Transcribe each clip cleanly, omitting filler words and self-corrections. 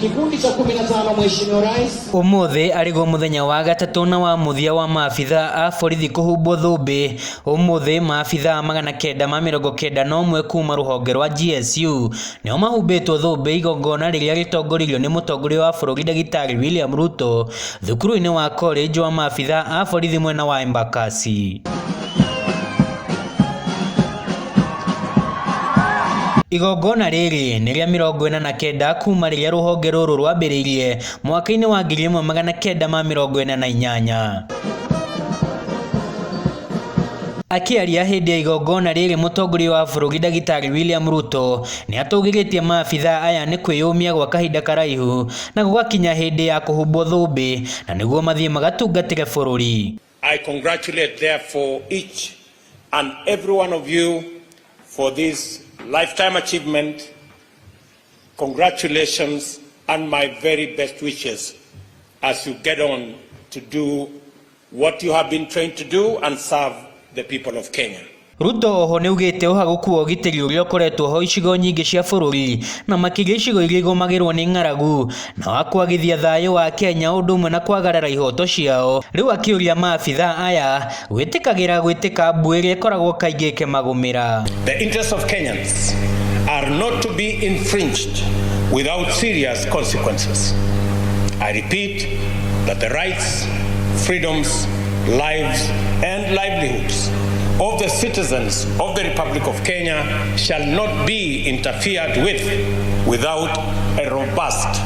Kikundi cha 15, Mheshimiwa Rais. Umuthi arĩguo mũthenya wa gatatũ na wa mũthia wa maabithaa a borithi kũhumbwo thũmbĩ. Umuthi maabithaa 991 kuma rũhonge rwa GSU nĩo mahumbĩtwo thũmbĩ igongona rĩrĩa rĩtongoririo nĩ mũtongoria wa bũrũri Ndagĩtarĩ William Ruto thukuru-inĩ wa college wa maabithaa a borithi mwena wa Embakasi. Igongona rĩrĩ nĩ rĩa 49 kuma rĩrĩa rũhonge rũrũ rwambĩrĩirie mwaka-inĩ wa 1948. Akĩaria hĩndĩ ya igongona rĩrĩ mũtongoria wa bũrũri Ndagĩtarĩ William Ruto nĩ atũgĩrĩtie maabithaa aya nĩ kwĩyũmia gwa kahinda karaihu na gũgakinya hĩndĩ ya kũhumbwo thũmbĩ na nĩguo mathiĩ magatungatĩre bũrũri. I congratulate therefore each and every one of you for this lifetime achievement. Congratulations and my very best wishes as you get on to do what you have been trained to do and serve the people of Kenya. Ruto oho nĩaugĩte ũhagũku wa ũgitĩri ũrĩa ũkoretwo ho icigo nyingĩ cia bũrũri na makĩria icigo iria igũmagĩrwo nĩ ng'aragu na wa kwagithia thayũ wa Kenya ũndũ ũmwe na kwagarara ihoto ciao. Rĩu akĩũria maabithaa aya gwĩtĩkagĩra gwĩtĩka mbu ĩrĩa ĩkoragwo kaingĩ ĩkĩmagũmĩra. The interests of Kenyans are not to be infringed without serious consequences. I repeat that the rights, freedoms, lives, and livelihoods of the citizens of the Republic of Kenya shall not be interfered with without a robust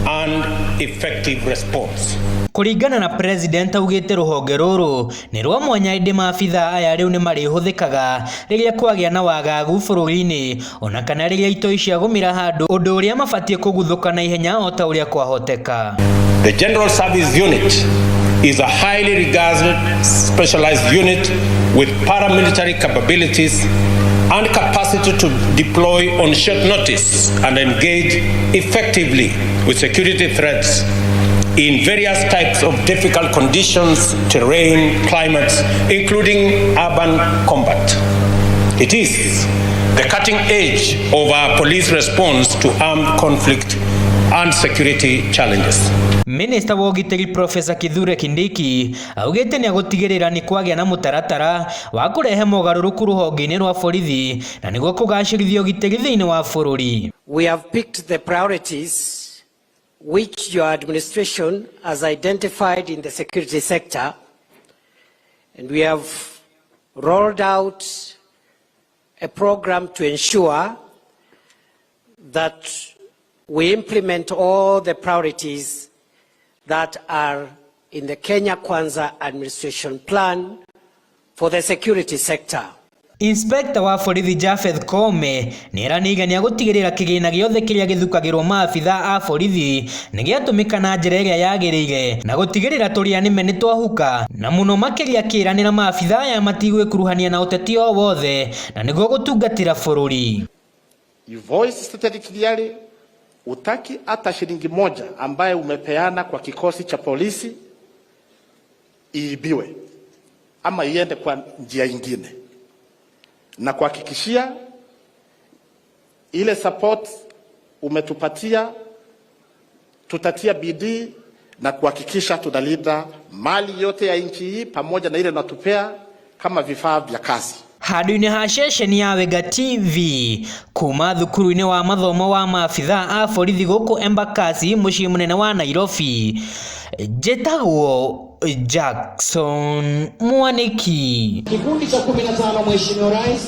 and effective response. Kũringana na president augĩte rũhonge rũrũ nĩ rwa mwanya ĩndĩ maabithaa aya rĩu nĩ marĩhũthĩkaga rĩrĩa kwagĩa na wagagu bũrũri-inĩ ona kana rĩrĩa itoi ciagũmĩra handũ ũndũ ũrĩa mabatiĩ kũguthũka na ihenya o ta ũrĩa kwahoteka. The General Service Unit is a highly regarded specialized unit with paramilitary capabilities and capacity to deploy on short notice and engage effectively with security threats in various types of difficult conditions, terrain, climates, including urban combat. It is the cutting edge of our police response to armed conflict and security challenges. Minista wa ũgitĩri Profesa Kithure Kindiki augĩte nĩ agũtigĩrĩra nĩ kwagĩa na mũtaratara wa kũrehe mogarũrũku rũhonge-inĩ rwa borithi na nĩguo kũgacĩrithia ũgitĩri thĩinĩ wa bũrũri. We have picked the priorities which your administration has identified in the security sector, and we have rolled out a program to ensure that we implement all the priorities that are in the Kenya Kwanza administration plan for the security sector. Inspector wa borithi Japheth Koome nĩeranĩire nĩagũtigĩrĩra kĩgĩna gĩothe kĩrĩa gĩthukagĩrwo maabithaa a borithi nĩgĩatũmĩka na njĩra ĩrĩa yagĩrĩire na gũtigĩrĩra tũrĩa nĩme nĩtwahuka na mũno makĩria akĩranĩra maabithaa aya matigwĩkuruhania na ũteti o wothe na nĩguo gũtungatĩra bũrũri. You voice stated clearly, utaki hata shilingi moja ambaye umepeana kwa kikosi cha polisi iibiwe ama iende kwa njia ingine, na kuhakikishia ile support umetupatia, tutatia bidii na kuhakikisha tunalinda mali yote ya nchi hii pamoja na ile unatupea kama vifaa vya kazi. Handũ-inĩ ha ceceni ya Wenga TV kuma thukuru-inĩ wa mathomo wa maabithaa a borithi gũkũ Embakasi mũciĩ mũnene wa Nairobi, njĩtagwo Jackson Mwaniki. Kikundi cha 15, Mheshimiwa Rais.